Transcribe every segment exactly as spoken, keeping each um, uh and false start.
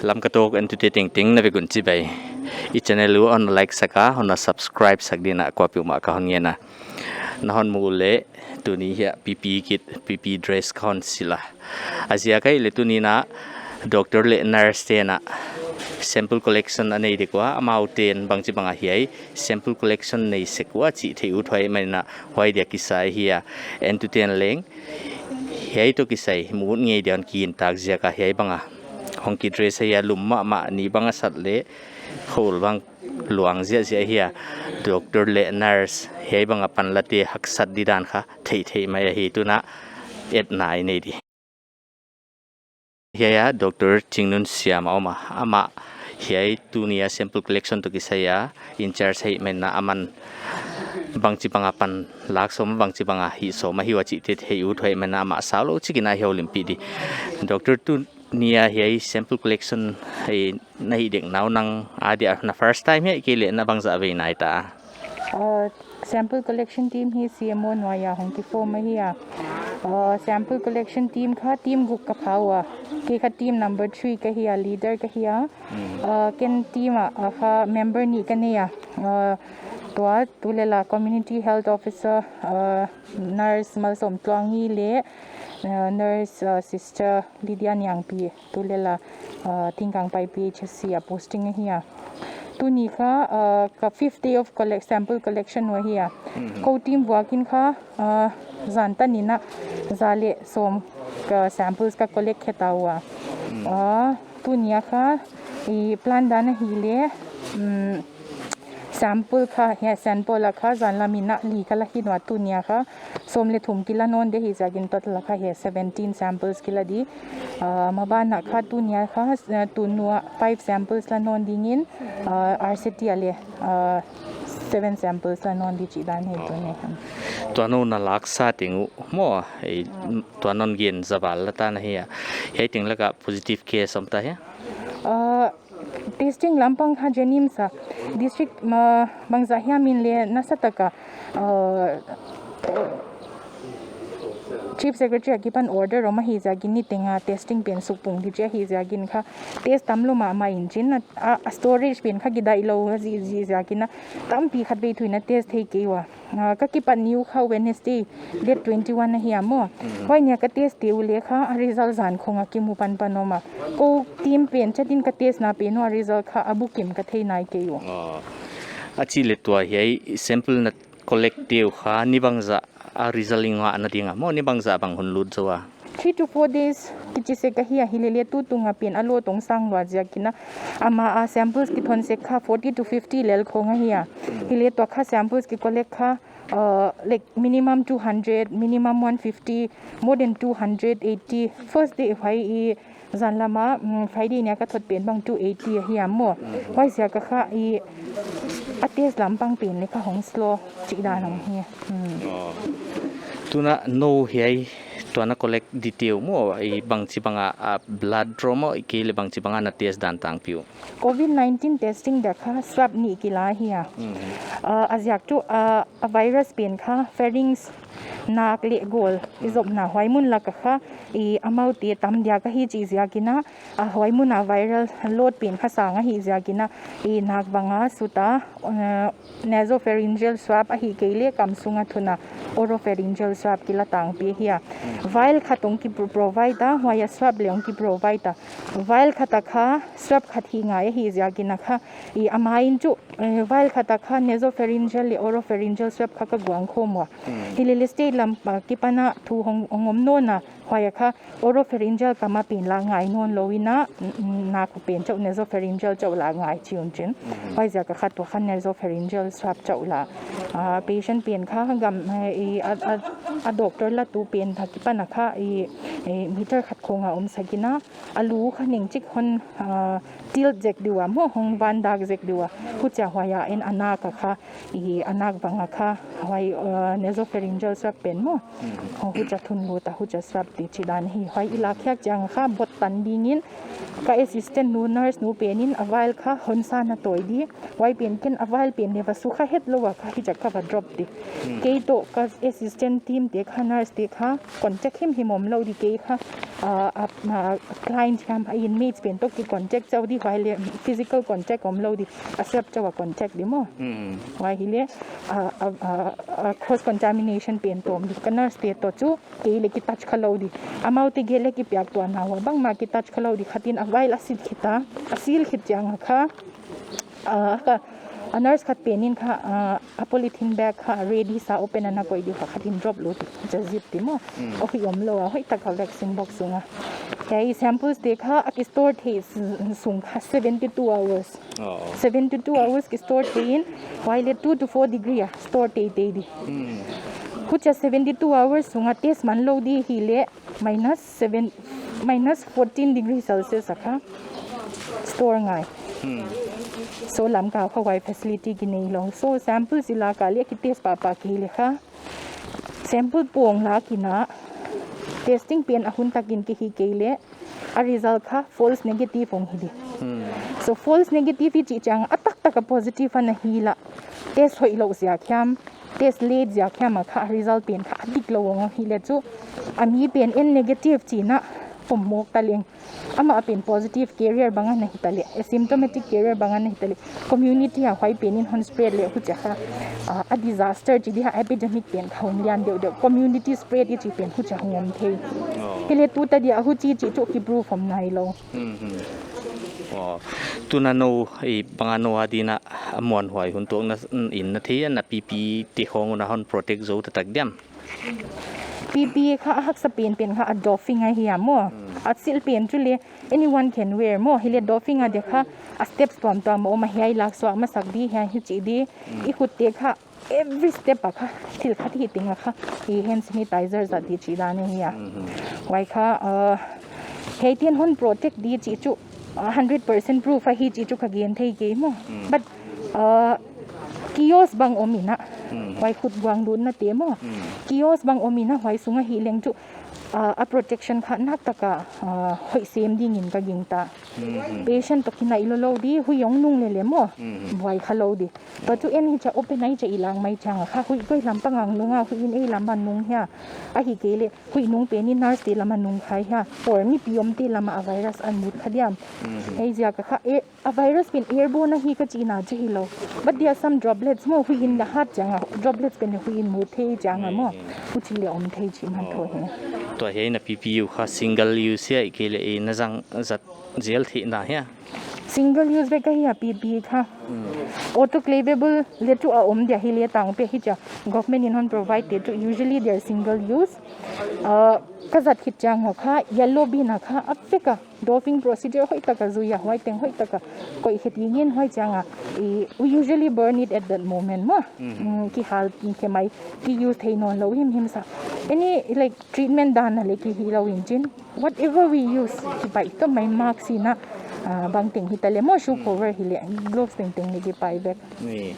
Lamka Talk entute tengteng na vek un chibai. I channel uh hon like sak a, hon subscribe sak dingin kuapeuhmah ka hon ngen a. Na hon muh uleh tuni hiai P P E kit, P P E dress ka hon silh a. A ziak ahihleh tuni in doctor leh nurse te'n sample collection a nei dek ua, amau te'n bangchibang a hiai sample collection nei sek ua chih theih uthuai mai in, huai dia kisai ahi a. Entute'n leng hiai toh kisai muh ngei dia hon kigintak ziak a hiai bang a hong ki dress ahi a, lum mahmah, ni bang a sat leh khol bang luang ziahziah ahi a. Doctor leh nurse hiai bang a panlate haksat didan kha theihtheih mai ahi, tun etna i nei di. Hiai a Doctor Chingnunsiam a om a, amah hiai tuni a sample collection toh kisai a in charge ahi mai in, aman bangchibang a panlak sawm, bangchibang a hih sawm ahi ua chihte theih uthuai mai in, amah saulou chik in a houlimpih di. Doctor, tuni a hiai sample collection hiai na hih dek nau nang adia na first time hia, ahihkeileh na bangzah vei nai ta? Uh, sample collection team hi C M O nuai a hong ki form ahi a. Uh, sample collection team kha team guk ka pha ua. Kei kha team number three ka hi a, leader ka hi a. Uh, ken team a, a kha member nih ka nei a. Uh, tua, tu leh la community health officer, uh, nurse Malsawmtluangi leh, uh, nurse, uh, sister Lydia Niangpi, tu leh la, uh, Thingkangpai P H C a posting ahi a. Tuni kha, uh, ka fifth day of collect, sample collection uh ahi a. Kou team vuak in kha, uh, zan tan in za leh sawm ka samples ka collect khe ta ua. Uh, tuni a kha i plan dan ahihleh, um, sample kha hiai Saint Paul a kha zan lam in li ka la hi ua, tuni a kha sawm leh thum ki la nawn di hi ziakin total a kha hiai seventeen samples ki la di. Uh, maban a kha tuni a kha, uh, tuni a five samples la nawn dingin, uh, R C T a leh, uh, seven samples la nawn di chih dan hi tuni. Tua nou na laksa teng uh maw, eh, tua non gen zaval la ta na hi a. Hiai teng lak a positive case om ta hia? Uh, testing lampang kha JNIMS a district, uh, bangzah hiam in leh nasa tak a, uh, Chief Secretary akipan order om ahi ziakin niteng a testing pen sukpung di chi ahi ziakin kha test tamlou mahmah in chin a, a, a storage pen kha kidaih lou ziahziah ziakin a tampi khatvei thu in a test thei kei ua. Ah, ka kipat ni uh kha Wednesday, date twenty-one ahi a maw. Huai ni a ka test te uh leh kha a result zan khong a kimu panpan om a. Kou team pen chet in ka test na pen uh a result kha a bukim ka thei nai kei uh. Ah. A chih leh tua hiai sample na collect te uh kha ni bangzah a result i ngah na ding a maw, ni bangzah bang hun lut zou a? Three to four days kichi sek ahi a, hilele tutung a pen a load hong sang lua ziakin a, amah a samples kithon sek kha forty to fifty lel khong ahi a. Hilele tua kha samples ki collect kha, uh, like minimum two hundred, minimum one fifty, more than two hundred eighty. First day huai i zan lam a, mm, Friday ni a ka thot pen bang two eighty ahi a maw. Huai ziak a kha i a test lampang pen leh kha hong slow chih dan hong hi. Mm. Oh. Tun nou hiai tua na collect di te uh maw, i bangchibang a, a blood draw maw, ahihkeileh bangchibang a na test dan tangpi uh? Covid nineteen testing dia kha swab nih ki la hi a. Ah, a ziak chu, ah, a virus pen kha pharynx, nak leh gawl i zopna huai mun lak a kha i amaute tam diak ahi chih ziakin a, a huai mun a viral load pen kha sang ahih ziakin a, i nak bang a sut a, eh, nasopharyngeal swab ahihkeileh kam sung a thun a oropharyngeal swab ki la tangpi hi a. Vial khat hong ki pro-, provide a, huai a swab leh hong ki provide a. Vial khat a kha swab khat hi ngai ahih ziakin a kha, i amah in chu, eh, vial khat a kha nasopharyngeal leh oropharyngeal swab kha ka guang khawm ua. Hilele state lam, ah, kipan a thu hong, hong om nawn a, huai a kha oropharyngeal kam a pen la ngai nawn lou in a, n-, n-, nak pen chauh nasopharyngeal chauh la ngai chi un chin. Huai ziak a kha tua kha nasopharyngeal swab chauh la. Ah, patient pen kha gam, eh, i, a, a, a doctor la tu pen akipan a kha i, i meter khat khong a om sak in a, a lu kha neng chik hon, ah, tilt zek di ua maw, hong van dak zek di ua. Huchia huai a en a nak a kha, i a nak bang a kha, huai, ah, nasopharyngeal swab pen maw. Hong huchia thun lut a, huchia swab ti chi dan hi. Huai i lak khiak chiang kha bot tan dingin ka assistant nu, nurse nu pen in a vial kha hon sa na toi di. Huai pen ken a vial pen le va sukha het lou a kha hichia ka va drop di. Kei toh ka assistant team te kha, nurse te kha contact himhim om lou di. Kei kha, ah, ah, ah, client hiam, a inmates pen toh ki contact chauh di, huai le physical contact om lou di. A swab chauh a contact di maw. Huai hi le, ah, ah, ah, ah, cross contamination pen toh om di. Ka nurse te toh chu kei le ki touch kha lou di. Amaute gel le ki piak tuan na ua bangmah ki touch kha lou di. Khatin a vial a sil khit a, a sil khit chiang kha, ah, ka, a nurse khat pen in kha, ah, a polythene bag kha ready sa, open a na koih di kha, khatin drop lou di. Chia zip di maw. Huai om lou a, hoihtak a vaccine box sung a. Hiai samples te kha a ki store thei s-, sung kha seventy two hours. Seventy two hours ki store thei in, huai le two to four degree a store teitei di. Huchia seventy two hours sung a test man lou di hi le minus seven, minus fourteen degree Celsius a kha store ngai. So Lamka kha huai facility ki nei lou. So samples i lak a le ki test pahpah kei le kha sample pawng lak in a, testing pen a hun tak in ki hih kei le a result kha false negative hong hi di. So false negative i chih chiang a taktak a positive a na hi la, test hoih lou ziak hiam, test late ziak hiam a kha a result pen kha a dik lou hong hi le chu a mi pen en negative chih na pom mawk ta leng, amah pen positive carrier bang a na hi ta le, asymptomatic carrier bang a na hi ta le, community a huai pen in hon spread le huchia kha, ah, a disaster chi di ha, epidemic pen kha hong lian deuhdeuh, community spread i chih pen huchia hong om thei. Hi le tu ta di a huchi chih chu ki proof om nai lou. Tuna nou i bang a nou a di na a muanhuai hun tuak na in na thei a, na P P E te khong na hon protect zou taktak diam? P P E kha a haksa penpen kha a doffing ahi a maw. A sil pen chu le anyone can wear maw. Hi le doffing a di kha a steps tuamtuam a om a, hiai lak suah masak di, hiai hi chih di. I khut te kha every step a kha thil khat hi teng a kha i hand sanitizer zat di chih dan ahi a. Huai kha, uh, hiai ten hon protect di chih chu, uh, hundred percent proof ahi chih chu ka gen thei kei maw. But, uh, kiosk bang om in a, huai khut guang lutna te maw. Kiosk bang om in a, huai sung a hi leng chu, ah, a protection kha naktak a, ah, hoih sem dingin ka gingta. Patient toh kinaih lou lou di, hui hong nung lele maw. Buai kha lou di. Tua chu en hichia open a hichia i lak mai chiang a kha, hui koi lam pang a nung a, hui in ei lam a nung hia. Ahihkeileh hui nung pen in nurse te lam a nung khai hia. Or mipi omte lam a virus a mut kha diam. Huaiziak a kha, eh, a virus pen airborne ahi ka chihna chu hilou. But there are some droplets maw, hui in na hat chiang a, droplets pen hui in mut thei chiang a maw. Huchi le om thei chih man thou hi. Tua hiai na P P E kha single use hia, ahihkeileh i na zang zat zel theihna hia? Single use vek ahi a P P E kha. Autoclavable le chu a om dia hi le tang pe hichia. Government in hon provide te chu usually they are single use. Ah, ka zat khit chiang a kha, yellow bin a kha, a vek a. Doffing procedure hoihtak a zui a, huai teng hoihtak a koih khe dingin huai chiang a, i, we usually burn it at that moment maw. Mm, kihal khe mai, ki use thei nawn lou himhim sa. Any, like, treatment dan a le ki hilou in chin. Whatever we use, ki pai toh mai, mask hi na, ah, bang teng hi ta le maw, shoe cover hi le, gloves tengteng le ki pai vek. Ni,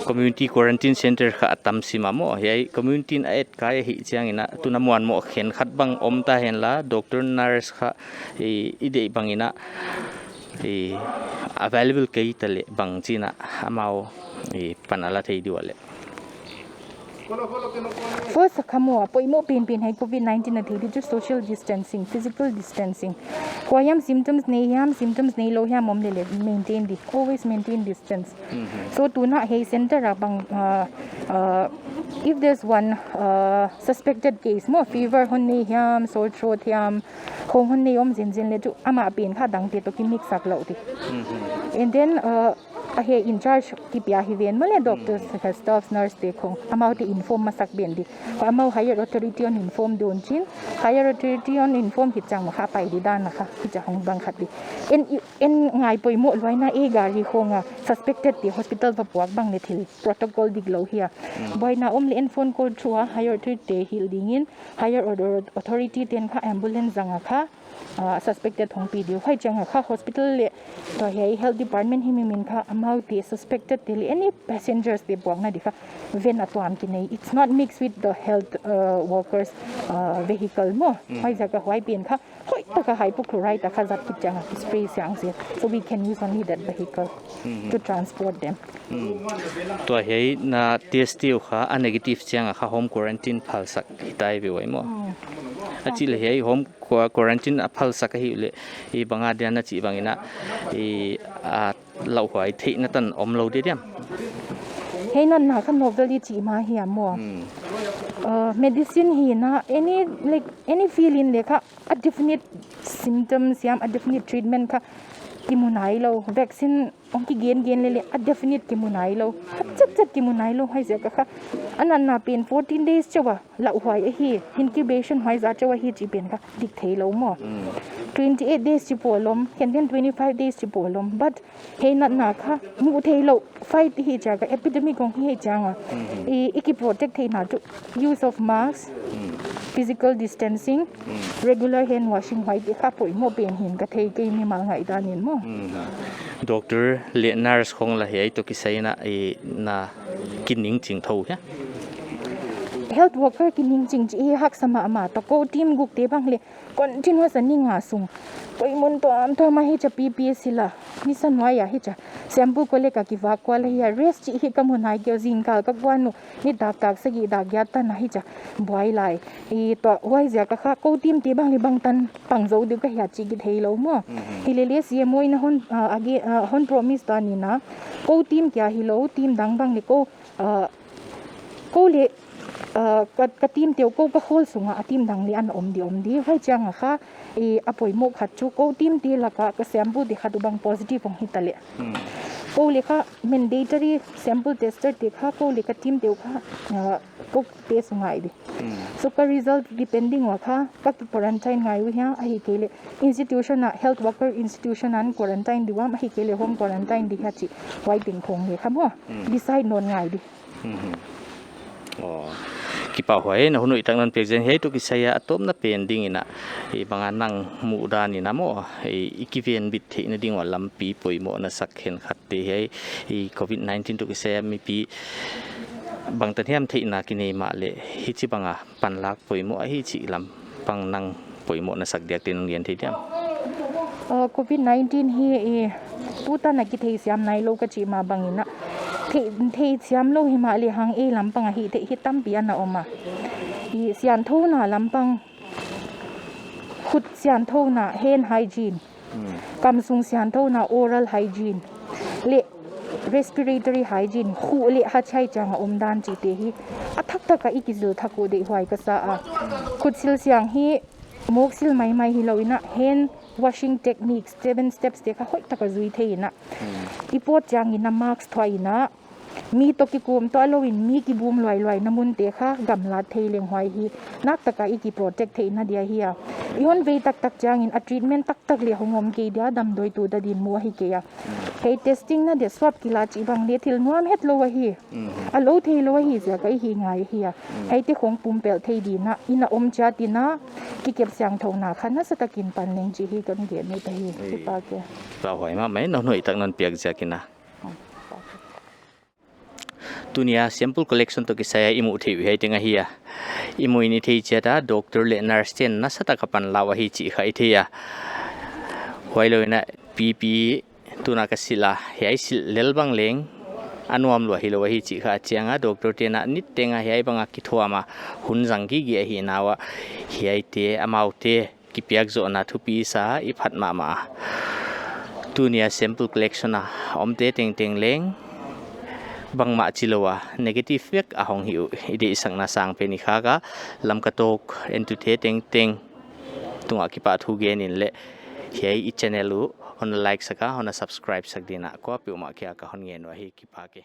community quarantine center kha a tam sim a maw. Hiai community in a et kai hi chiang in a, tuna muanmoh khenkhat bang om ta hen la, doctor, nurse kha i, i deih bang in a, i, available kei ta le bang chi in a, amau i pan a la thei di ua le. First a kha maw, a poimoh penpen hiai covid nineteen a thei di chu social distancing, physical distancing. Kua hiam symptoms nei hiam, symptoms neilou hiam om le le maintain di, always maintain distance. So tuna hiai center a bang, ah, ah, if there's one, ah, suspected case maw, fever hon nei hiam, sore throat hiam, khong hon nei om zenzen le chu amah pen kha dangte toh ki mix sak lou di. And then, ah, a hiai in charge ki pia hi ven maw le, doctors, staffs, nurse te khong, amaute inform masak ben di. Amau higher authority hon inform dun chin, higher authority hon inform khit chiang maw kha pai di dan a kha, hichia hong bang khat di. En i en ngai poimoh luai na, e gari khong a suspected te hospital va puak bang le thil protocol dik lou hi a. Buaina om le en phone call through a higher authority te hilh dingin, higher order authority ten kha ambulance zang a kha, uh, suspected hong pi di uh. Huai chiang a kha hospital leh tua hiai health department hi mi min kha amaute suspected te leh any passengers te buakna di kha van a tuam ki nei. It's not mixed with the health, uh, workers, uh, vehicle maw. Huaiziak a huai pen kha hoihtaka hypochlorite a kha zat kit chiang a ki spray siang zel. So we can use only that vehicle to transport them. Tua hiai na test te uh kha a negative chiang a kha home quarantine phalsak hi tai ve uai maw. A chih leh hiai home qua- quarantine a phalsak ahi uleh i bang a dia na chih bangin a i a lauhuai theihna tan om lou di diam. Hiai natna kha novel i chih mah hi a maw. Uh, medicine hi na any, like, any field in leh kha a definite symptoms hiam a definite treatment kha kimu nailou. Vaccine hong kigen gen leh leh a definite kimu nailou. A chet chet kimu nailou huaiziak a kha. A natna pen fourteen days chauh a lauhuai ahi, incubation huai zah chauh ahi chih pen kha dik theilou maw. Twenty eight days chih peuh lom, khenkhat twenty five days chih peuh lom. But hiai natna kha muh theilou, fight hi chiang a, epidemic hong hi chiang a. I, i ki protect theihna chu use of mask, physical distancing, regular hand washing huaite kha poimoh pen hi'n ka thei kei mimal ngaihdan in maw. Doctor leh nurse khong lah hiai toh kisai in a i na kiningching thou hia. Health worker kiningching chih hi haksa mahmah ta, kou team guk te bang leh continuous a ni nga sung koi mun tuamtuam a hichia P P E sila, ni sa nuai a hichia sample collect a kivak kual ahi a, rest chih hi ka mu nai kei, zingkal ka kuan uh, nitak tak sagih dak giat tan a hichia buai lai. I tua huaiziak a kha kou team te bang leh bangtan pang zou di uh ka hia chih ki theilou maw. Hilele C M O in a hon, ah, agi, ah, hon promise ta ni na, kou team kia hilou, team dang bang leh kou, ah, kou leh, ah, ka, ka team te uh kou ka hall sung a, a team dang leh ana om di om di. Huai chiang a kha i a poimoh khat chu kou team te lak a ka sample te khat uh bang positive hong hi ta leh, kou leh kha mandatory sample tester te kha kou leh ka team te uh kha, ah, kou test uh ngai di. So ka result depending ua kha ka ki quarantine ngai uh hia, ahihkeileh institution a, health worker institution a quarantine di uam, ahihkeileh home quarantine di hia chih huai teng khong leh kha maw, decide nawn ngai di. Aw, kipahhuai, na hun hoihtak non piak ziak in. Hiai toh kisai a a tawpna pen dingin a, i bang a nang muhdan in a maw, i, i kivenbit theihna ding ua lampi poimoh na sak khenkhat te hiai, i covid nineteen toh kisai a mipi bangtan hiam theihna kinei mahleh hichibang a panlak poimoh ahi chih lam pang nang poimoh na sak diak te non gen thei diam. Uh, covid nineteen hi, eh, tutan a kithei siam nailou ka chih mah bangin a, thei, thei siam lou himahleh hang ei lam pang a hihtheih hi tampi ana om a. I siangthouna lam pang, khut siangthouna, hand hygiene, kamsung siangthouna, oral hygiene, leh respiratory hygiene, khuh leh hatchai chiang a omdan chihte hi a thaktak a i kizil thak uh deihhuai ka sa a. Khut sil siang hi mawk sil maimai hilou in a, hand washing techniques, seven steps te kha hoihtak a zui thei in a. I pawt chiangin a mask thuah in a, mi toh kikum tuah lou in mi kibum luailuaina mun te kha gamlat thei leng huai hi naktak a i ki protect theihna dia hi a. I hon vei taktak chiangin a treatment taktak leh hong om kei dia, damdawi tu ta din mu ahi kei a. Hiai testing na dia swab kila chih bang leh thil nuam hetlou ahi. A lou theilou ahi ziak a i hih ngai ahi a. Hiaite khong pumpelh thei dingin a, i na om chiat in a, kikep siangthouna kha nasatak in pan leng chih hi kon gen nuam ahi. Kipak e. Kipahhuai mahmah e, na hun hoihtak non piak ziak in a. Tuni a sample collection toh kisai a i muh theih uh hiai teng ahi a. I muh in i theih chiat a, doctor leh nurse te'n nasatak a panla uh ahi chih kha i thei a. Huailou in a P P E tuna ka silh a, hiai silh lel bang leng a nuam lua hilou ahi chih kha a chiang a, doctor te'n a niteng a hiai bang a kithuam a, hun zang gige ahihna ua, hiaite amaute kipiak zohna thupi sa i phat mahmah a. Tuni a sample collection a omte tengteng leng bangmah chilou a negative vek a hong hi uh i deihsakna sangpen i khak a. Lamka Talk entute tengteng tungah kipahthu gen in leh hiai i channel uh hon like sak a, hon subscribe sak dingin a kuapeuhmah kia ka hon ngen uh ahi. Kipak e.